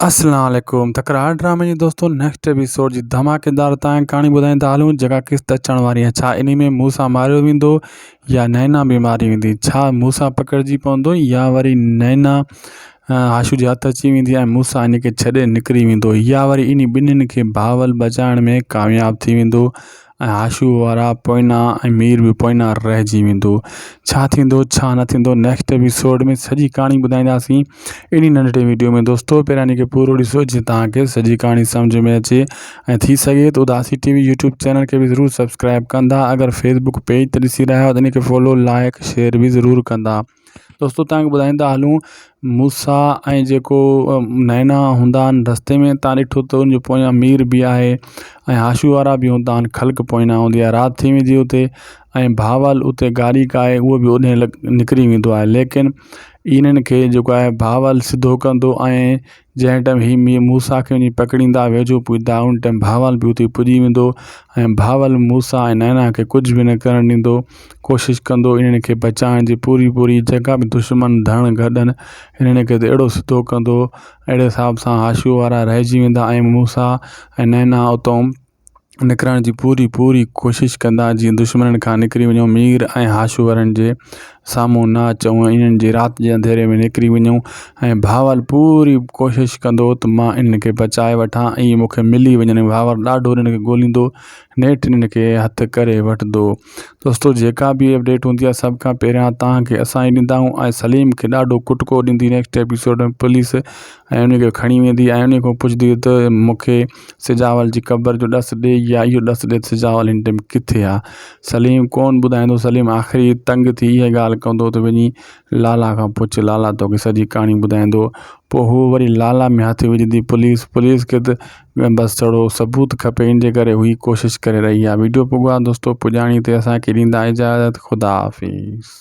اسلام عليڪم تڪرار ڊرامي جي دوستو نيڪسٽ ايپيسوڊ جي ڌماڪيدار تان ڪهاڻي ٻڌائيندا هلون جيڪا قسط اچڻ واري آهي ڇا انهي ۾ موسيٰ ماريو ويندو يا نينا به ماري ويندي ڇا موسيٰ پڪڙجي پوندو يا وري نينا هاشو جي هٿ اچي ويندي ۽ موسيٰ ان کي ڇڏي نڪري ويندو يا وري انهي ٻنهين کي بهاول بچائڻ ۾ ڪامياب ٿي ويندو ۽ هاشو وارا پوئنا ۽ مير به پوئنا رهجي ويندو ڇا ٿيندو ڇا نه ٿيندو نيڪسٽ ايپيسوڊ ۾ سڄي ڪهاڻي ٻڌائينداسين انهي ننڍڙي ويڊيو ۾ دوستو پهريان ان کي پورو ڏسو جيئن توهان کي سڄي ڪهاڻي سمجھ ۾ اچي ۽ ٿي سگهي ته Udasi T V YouTube channel کي به ضرور سبسڪرائب ڪندا اگر فيسبوڪ پيج تي ڏسي رهيا آهيو ته ان کي فالو لائڪ شيئر به ضرور ڪندا دوستو توهان کي ٻڌائيندا هلون موسيٰ ۽ جيڪو نينا هوندا آهن رستي ۾ تان ڏٺو ته ان جي پويان مير به آهي ۽ هاشو وارا به هوندا آهن خلق پوئنا هوندي آهي رات ٿي ويندي اتي ۽ بهاول اتي گاڏي ڪاهي اهو به اوڏي نڪري ويندو آهي ليڪن انهن کي جيڪو آهي بهاول سڌو ڪندو ۽ جنهن ٽائيم هي مير موسيٰ کي وڃي پڪڙيندا ويجهو پڄندا ان ٽائيم بهاول به اتي پڄي ويندو ۽ بهاول موسيٰ ۽ نينا کي ڪجهه به نه ڪرڻ ڏيندو ڪوشش ڪندو انهن کي بچائڻ جي پوري پوري جيڪا به دشمن ڌڻ گڏن انهن کي ته اهڙو سڌو ڪندو اهڙي حساب سان هاشو وارا رهجي ويندا ۽ موسيٰ ۽ نينا اتو نڪرڻ جي پوري پوري ڪوشش ڪندا جيئن دشمنن کان نڪري وڃون مير ۽ هاشو وارن جي سامهون نه اچون ۽ انهن جي رات جي انڌيري ۾ نڪري وڃون ۽ بهاول پوري ڪوشش ڪندو ته مان انهن کي بچائي وٺان ۽ مون کي ملي وڃن بهاول ڏاڍو انهن کي ڳوليندو نيٺ انهن کي هٿ ڪري وٺندو دوستو جيڪا به اپڊيٽ هوندي آهي سڀ کان پهريان توهان کي اسان ئي ڏيندا آهيون ۽ سليم کي ڏاڍو ڪٽڪو ڏيندي نيڪسٽ ايپيسوڊ ۾ پوليس ۽ ان کي کڻي ويندي ۽ ان کان پڇندي ته مون کي سجاول جي قبر جو ڏس ڏي يا اهو ڏس ڏي ته سجاول هن ٽيم ڪٿي آ سليم ڪونه ٻڌائيندو سليم آخري تنگ ٿي اها ڳالهه ڪندو ته وڃي لالا کان پڇ لالا توکي سڄي ڪهاڻي ٻڌائيندو پوء هو وري لالا ۾ هٿ وجهندي پوليس پوليس کي ته بس ٿورو ثبوت کپي ان جي ڪري هي ڪوشش ڪري رهي آ ويڊيو پڳو آ دوستو پڄاڻي تي اسان کي ڏيندا اجازت خدا حافظ.